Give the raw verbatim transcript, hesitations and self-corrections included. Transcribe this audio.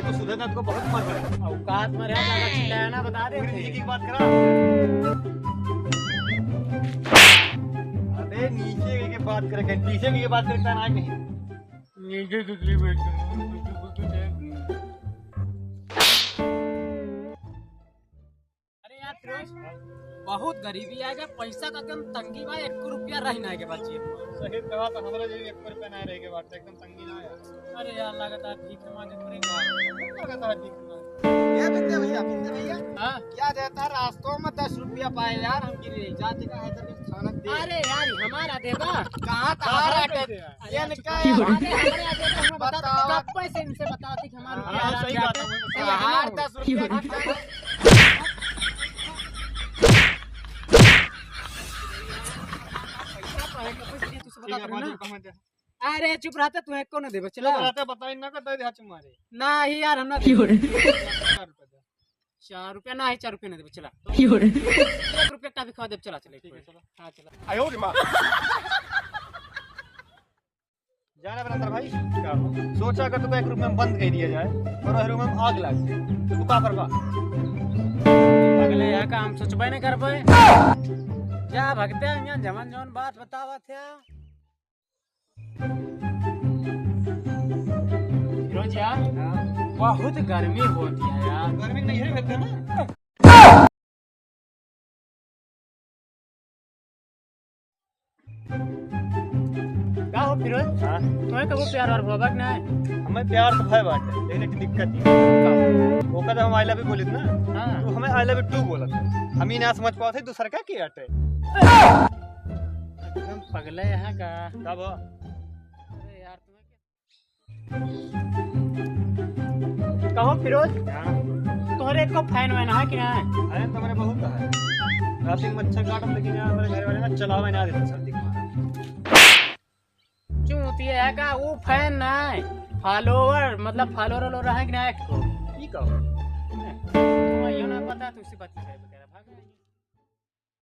तो सुधर ना, तुमको बहुत मार पड़ा। औकात में रह, ज्यादा चिल्लाया ना, बता दे। पूरी नीचे की बात करा। अबे नीचे की बात करे, कहीं पीछे की बात करता ना कहीं। नीचे दूसरी बात कर। अरे यार फिरोज, बहुत गरीबी आएगा, पैसा का एकदम तंगी बा, एक रुपया रही ना के बाद जेब में। सही कहा, तो हमरा जेब में एक रुपया ना रह के बाद एकदम तंगी ना है। अरे यार, लागत है भीख मांगे पड़ेगा। लागत है भीख मांगे। ए बिंदे भैया, बिंदे भैया। हाँ? क्या देता है रास्तों में दस रुपया पाए यार, हम गिरे जाते का हैदर थाना दे। अरे यार, हमारा देबा। कहाँ तहारा कहाँ देबा? ये निकाल। अरे, हमारे आगे तो हमें बता, बताओ। कब पैसे इनसे बताओ कि हमारा हाँ, रुपया सही बात है, जाते हैं। सही है ना? यार, दस रुपया की पैसा तो है, कब पैसे तुझसे ठीक है, बताते हैं ना? पाँच रुपया मत दे। अरे, चुप रहता, तू एको न देबे, चला। चुप रहता, बताई ना, कर दे हाथ मारे। नहीं यार, हम ना देबे। चार रुपया दे। चार रुपया ना है, चार रुपया ना देबे, चला। एक रुपया का भी खवा देबे, चला, चला, एक रुपया। ठीक है, चला। हाँ, चला। आयो रे माँ। जाना बराबर भाई, क्या हो? सोचा अगर तुमको एक रूम में बंद कर दिया जाए और वह रूम में आग लग जाए, तो तू का करबा? अगले यहाँ का हम सोचबे नहीं करबे। जा भगते हैं, यहाँ जवन जवन बात बतावा थे। फिरोज यार, हाँ। बहुत गर्मी होती है यार। गर्मी नहीं है, भगते ना। का हो फिरोज? हाँ? तुम्हें कबो प्यार और हुआ बात ना है? हमें प्यार तो है बात है, लेकिन एक दिक्कत है। का? वो कहता हम I love you बोलित ना, हाँ। तो हमें I love you too बोलत है। हम ही ना समझ पावत है, दूसर का के अटे। एकदम पगले हैं का? का बा? अरे यार, तुम्हें कहो फिरोज, हाँ। तोहरे एको फैन वैन है कि ना? अरे, तो मेरे बहुत है। रात में मच्छर काटत, लेकिन यार, मेरे घर वाले ना चलावे ना देते सर्दी के मारे। चूतिया है का? वो फैन ना है, follower, मतलब follower वॉलोअर है कि ना एको? ई का हो? तुम्हें यो ना पता, तुझसे बात नहीं करे, भाग।